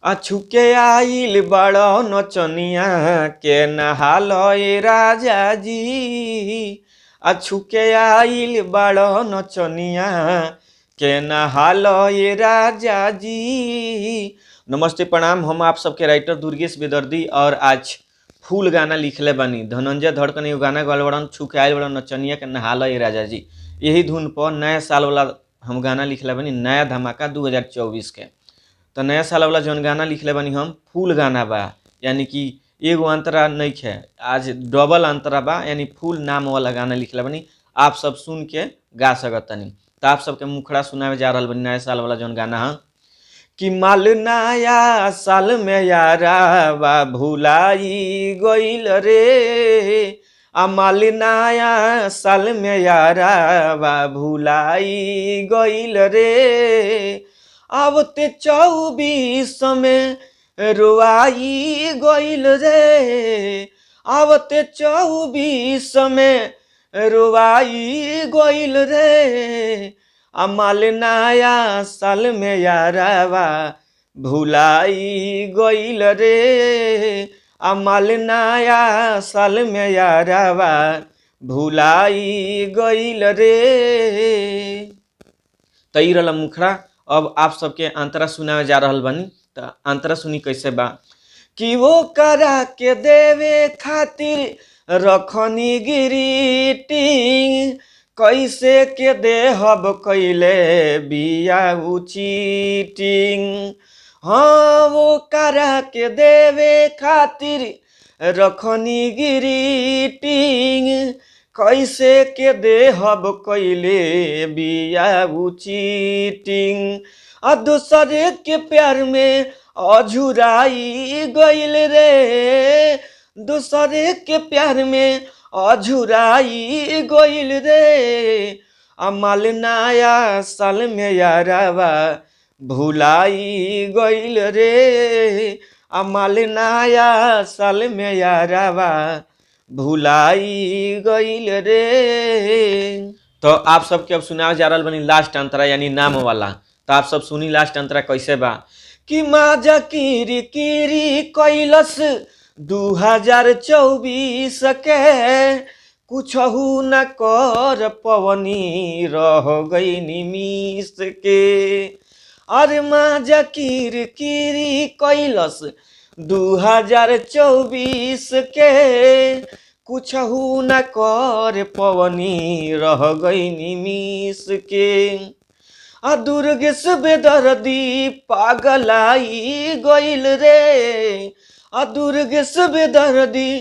आ छुके आइल बड़ नचनिया के नहाल राजा जी, आ छुके आइल बड़ नचनिया के नहाल राजा जी। नमस्ते प्रणाम, हम आप सबके राइटर दुर्गेश बेदर्दी और आज फूल गाना लिखले बानी। धनंजय धड़कन एगो गाना गावल बड़न, छुके आइल बड़न नचनिया के नहाल राजा जी। यही धुन पर नया साल वाला हम गाना लिखले बानी, नया धमाका 2024 के। तो नया साल वाला जौन गाना लिखले बानी हम फूल गाना बा, यानी कि एगो अंतरा नहीं है, आज डबल अंतरा बा, यानी फूल नाम वाला गाना लिखले बानी। आप सब सुन के गा सकतनी। तो आप सबके मुखड़ा सुनावे जा रहल बानी नया साल वाला जौन गाना है कि माल नया साल में यारा बा भुलाई गइल रे, आ माल नया साल में यारा बा भुलाई गइल रे, अब ते 24 में रुआई गइल रे, अब ते 24 में रुआई गइल रे, आ माल नया साल में यारावा भुलाई गइल रे, आ माल नया साल में यारावा भुलाई गइल रे। त ई रहल मुखड़ा। अब आप सबके अंतरा सुनावे जा रहल बानी। त अंतरा सुनी कैसे बा कि वो करा के देवे खातिर रखनी गिरीटिंग, कैसे के देहब कैले बिया उ चीटिंग। हाँ वो करा के देवे खातिर रखनी गिरीटिंग, कैसे के देहब कैले बिया उ चीटिंग, आ दूसरे के प्यार में अझुराई गइल रे, दूसरे के प्यार में अझुराई गइल रे, आ माल नया साल में यारावा भुलाई गइल रे, आ माल नया साल में यारावा भुलाई गइल रे। तो आप सबके अब सुनावे जा रहल बानी लास्ट अंतरा यानी नाम वाला। तो आप सब सुनी लास्ट अंतरा कैसे बा कि माजा कीरी कीरी कैलस 2024 के, कुछहु न कर पवनी रह गइनी मिस के। अरे माजा कीर कीरी कैलस 2024 के, कुछहु न कर पवनी रह गइनी मिस के। आ दुर्गेश बेदर्दी पागलाई गइल रे, आ दुर्गेश बेदर्दी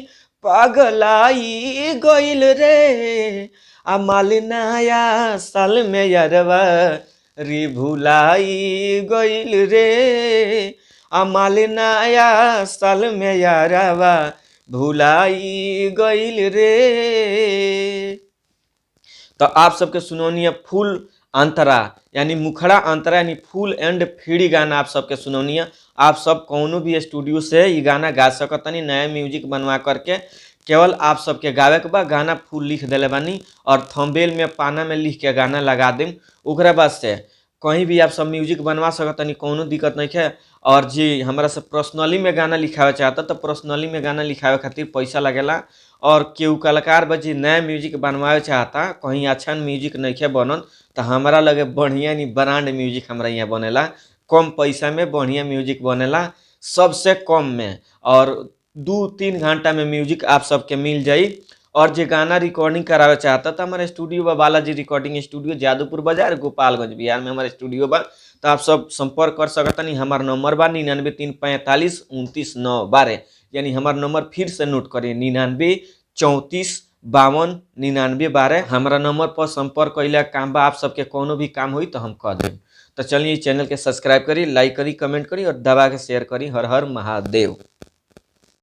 पागलाई गइल रे, आ माल नया साल में यारवा रे भुलाई गइल रे, आ माल नया साल में यारवा भुलाई गइल रे। तो आप सबके सुनौनी है फूल अंतरा यानी मुखड़ा अंतरा यानी फूल एंड फ्री गाना आप सबके सुनौनी है। आप सब कौनो भी स्टूडियो से ये गाना गा सकतनी, नया म्यूजिक बनवा करके। केवल आप सबके गावे के बा, गाना फूल लिख देले बानी और थंबनेल में पाना में लिख के गाना लगा देम। ओकरा बाद से कहीं भी आप सब म्यूजिक बनवा सकतनी, कौनो दिक्कत नहीं है। और जी हमरा से पर्सनली में गाना लिखावे चाहता तो पर्सनली में गाना लिखावे खातिर पैसा लगेला। और केहू कलाकार बा जी नया म्यूजिक बनवावे चाहता, कहीं अच्छा म्यूजिक नहीं बनल तो हमारा लगे बढ़िया नी ब्रांड म्यूजिक हमारा यहाँ बनेला, कम पैसा में बढ़िया म्यूजिक बनेला, सबसे कम में, और 2-3 घंटा में म्यूजिक आप सबके मिल जाई। और जे गाना रिकॉर्डिंग करावे चाहता तो हमारे स्टूडियो बा, बालाजी रिकॉर्डिंग स्टूडियो, जादूपुर बाजार, गोपालगंज, बिहार में हमारे स्टूडियो बा। तो आप सब संपर्क कर सकतनी। हमार नंबर बा 99 3 45 29 9 12, यानी हमार नंबर फिर से नोट करिए 99 34 52 99 12। हमारा नंबर पर संपर्क कैला काम बा, आप सबके कोनो भी काम हुई तो हम कह दें। तो चलिए चैनल के सब्सक्राइब करी, लाइक करी, कमेंट करी और दबा के शेयर करी। हर हर महादेव।